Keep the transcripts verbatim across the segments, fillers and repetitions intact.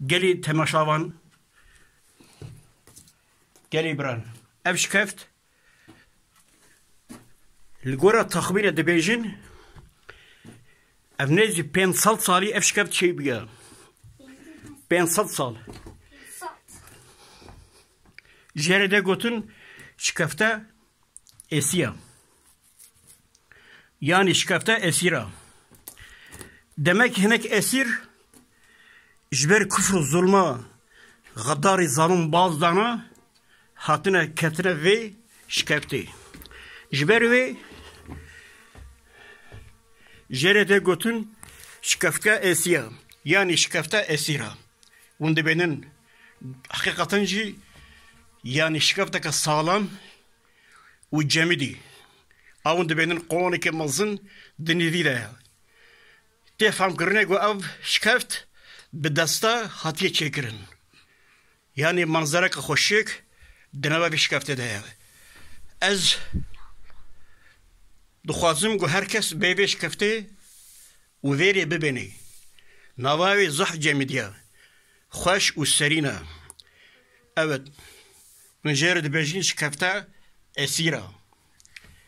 Gelî temaşavan, gelî biran. Ev şikeft li gora taxmîne dibêjin, ev nêzî pênc sed salî ev şikeft çêbûye. Pênc sed sal. Jê re de gotin şikefte Êsiya. Yanî şikefte esîra. Demek hinek esîr ji ber kufr û zulma xedarî zalim baz dana, hatine ketine vê şikeftê. Ji ber wê jê re de gotin şikefte êsiya, yanî şikefte esîra. Hûn dibênin heqîqeten jî, yanî şikefteke salam û cemidî. Ew dibênin qoloneke mezin di nîvî de ye. Tê femkirinê ku ev şikeft bi desta hatiye çêkirin. Yanî manzereke xweşik di nava vê şikeftê de ye. Ez dixwazim ku her kes bê vê şikeftê û vêrê bibênê. Nava wê zehf cemidî ye. Xweş û serîn e. Evet. Min jê re dibêjin şikefte esîra.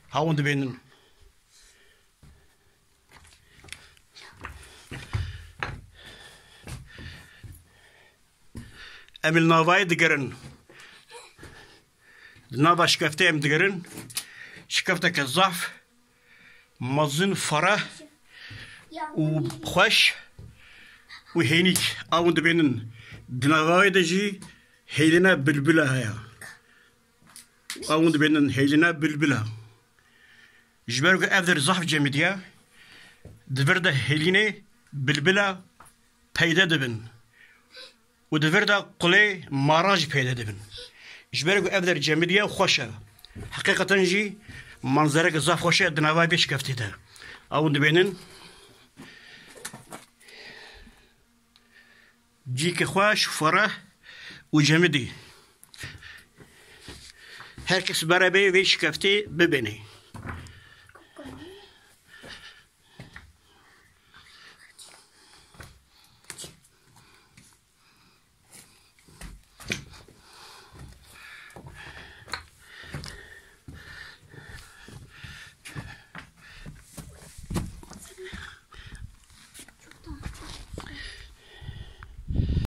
Hawin dibênin. Em li navayê digerin. Di nava şikeftê em digerin. Şikefteke zaf mezin, fereh û xweş û hênîk. Awin dibênin. Di nava wê de jî hêlîna bilbila heye. Awin dibênin hêlîna bilbila. Ji ber ku ev der zaf cemidî ye, di vir de hêlînê bilbila peyde dibin. Û di vir de qulê mara jî peyde dibin. Ji ber ku ev der cemidî ye û xweş e. Heqîqeten jî manzereke zaf xweş e di nava vê şikeftê de. Awin dibênin. Cîke xweş, fereh û cemidî. Her kes berebê vê şikeftê bibênê.